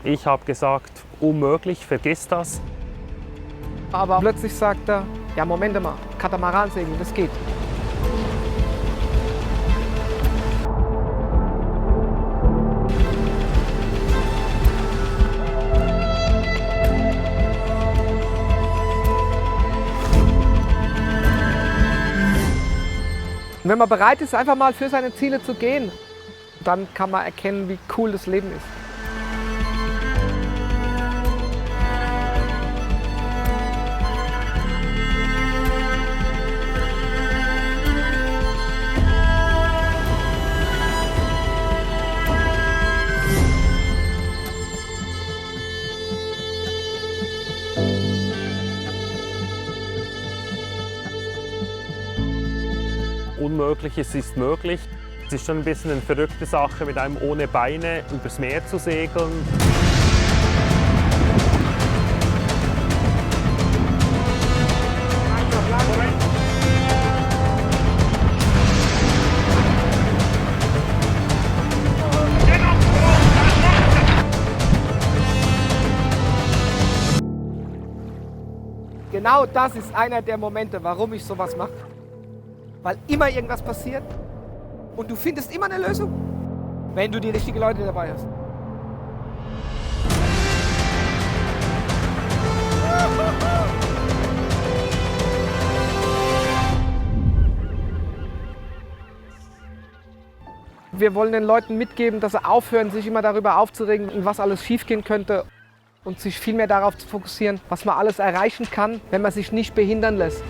Ich habe gesagt, unmöglich, vergiss das. Aber plötzlich sagt er, ja Moment mal, Katamaransegeln, das geht. Und wenn man bereit ist, einfach mal für seine Ziele zu gehen, dann kann man erkennen, wie cool das Leben ist. Unmögliches ist möglich. Es ist schon ein bisschen eine verrückte Sache, mit einem ohne Beine übers Meer zu segeln. Genau das ist einer der Momente, warum ich sowas mache. Weil immer irgendwas passiert und du findest immer eine Lösung, wenn du die richtigen Leute dabei hast. Wir wollen den Leuten mitgeben, dass sie aufhören, sich immer darüber aufzuregen, was alles schiefgehen könnte und sich viel mehr darauf zu fokussieren, was man alles erreichen kann, wenn man sich nicht behindern lässt.